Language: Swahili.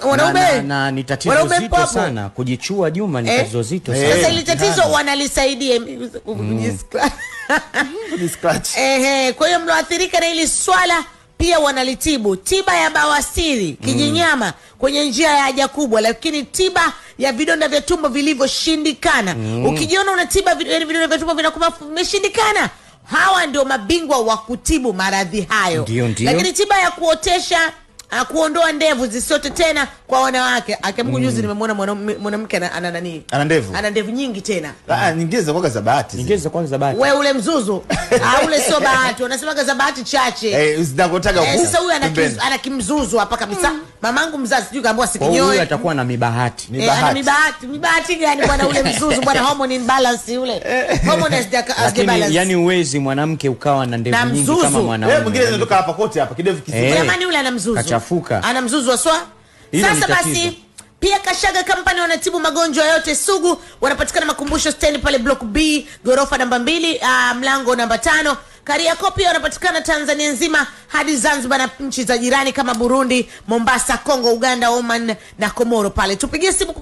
Wanaume na ni tatizo zito sana kujichua Juma, ni tatizo zito sana. Sasa ile tatizo wanalisaidia kujiscratch. Kwa hiyo mloathirika na ile swala pia wanalitibu. Tiba ya bawasiri, kijinyama kwenye njia ya haja kubwa, lakini tiba ya vidonda vya tumbo vilivyoshindikana. Ukijiona una tiba vidonda vya tumbo vinakuwa vimeshindikana, hawa ndio mabingwa wa kutibu maradhi hayo. Ndiyo. Lakini tiba ya kuotesha, kuondoa ndevu zisiote tena kwa wanawake. Akimungu juzi nimemwona mwanamke ana nani? Ana ndevu. Ana ndevu nyingi tena. Nyingine za za bahati. Nyingine za kwanza za bahati. Wewe ule mzuzu. Ule sio bahati. Wanasema za bahati chache. Zinakotaka huko. Sasa huyu ana kimzuzu hapa kabisa. Mamangu mzazi sijui kaambiwa sikinyoe. Huyu atakuwa na mibahati. Ana mibahati. Mibahati gani bwana ule mzuzu bwana, hormone imbalance yule. Hormone imbalance. Yaani uwezi mwanamke ukawa na ndevu nyingi kama mwanaume. Mwingine zinatoka hapa kote hapa kidevu kisicho. Jamani yule ana mzuzu. Kachafuka. Ana mzuzu aswa. Sasa basi pia Kashaga Company wanatibu magonjwa yote sugu. Wanapatikana Makumbusho stand pale block B, gorofa namba 2, mlango namba 5. Kariakoo pia wanapatikana Tanzania nzima hadi Zanzibar na nchi za jirani kama Burundi, Mombasa, Kongo, Uganda, Oman na Komoro pale. Tupigie simu.